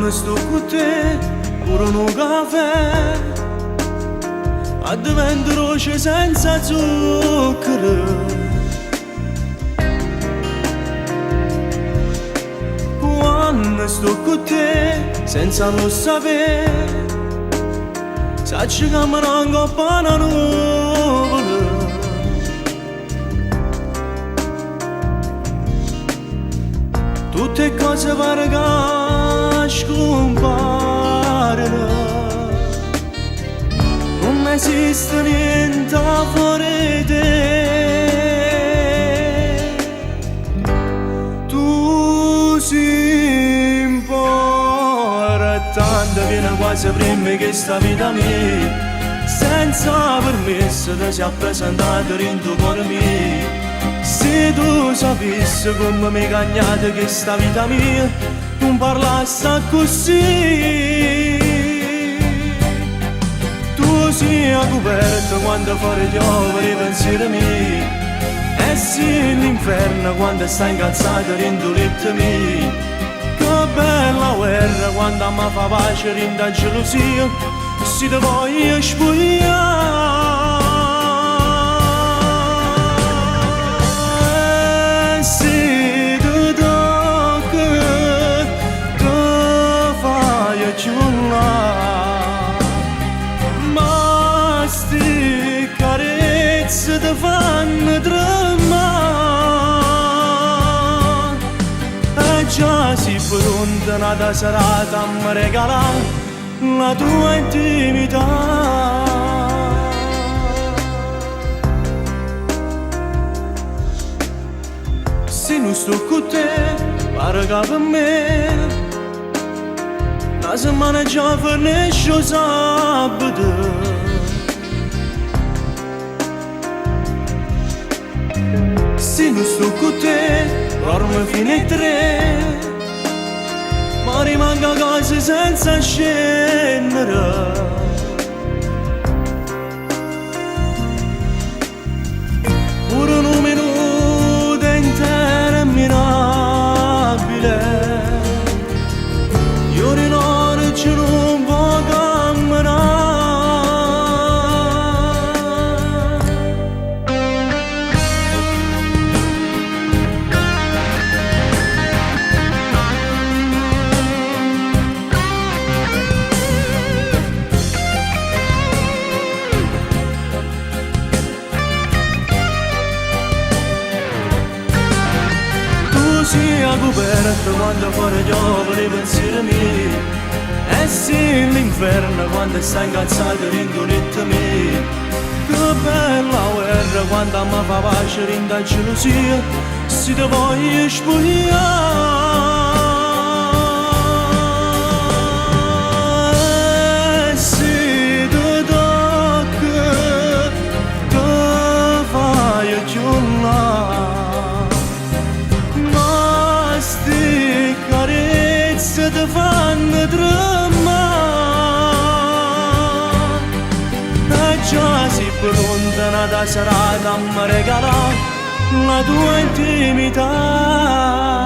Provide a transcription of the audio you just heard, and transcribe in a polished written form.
Quanno sto cu te, pure nu cafè addiventa doce senza zucchero. Quanno sto cu te, senza lo sapè, saccio camminà 'ncopp' a na nuvola. Tutte 'e cose pare ca scumpareno. Nun esiste niente 'a fore 'e te. Tu si importante, viene quasi primma 'e chesta vita mia. Senza permesso te si appresentata dint' 'o core mio. Si tu sapisse comme m'hê cagnato chesta vita mia, nun parlasse accussì. Tu si 'a cuperta quando fore chiove d' 'e pensieri miei. E si l'inferno quando stai incazzato dint' 'o lietto mio. Che bella guerra quando amma fa pace dint' 'a gelosia, si te voglio spuglià. E si te tocco, te faje cchiù là. Ma sti carezze te fanno tremmà. E già si pronta n'ata serata a me regalà la tua intimità. Si nun sto cu te, pare ca pe me na semmana già fernesce 'o sabato. Si nun sto cu te, dormo fino 'e tre. Ma rimango a casa senza scennere. Pure nu minuto è interminabile. E 'o rilorgio nun vo' cammenà. Tu si 'a cuperta quando fore chiove d' 'e pensieri miei. E si l'inferno quando stai incazzato dint' 'o lietto mio. Che bella guerra quando amma fa pace dint' 'a gelosia, si te voglio spuglià. E si te tocco, te faje cchiù là. Ma sti carezze te fanno tremmà. E già si pronta n'ata serata a me regalà la tua intimità.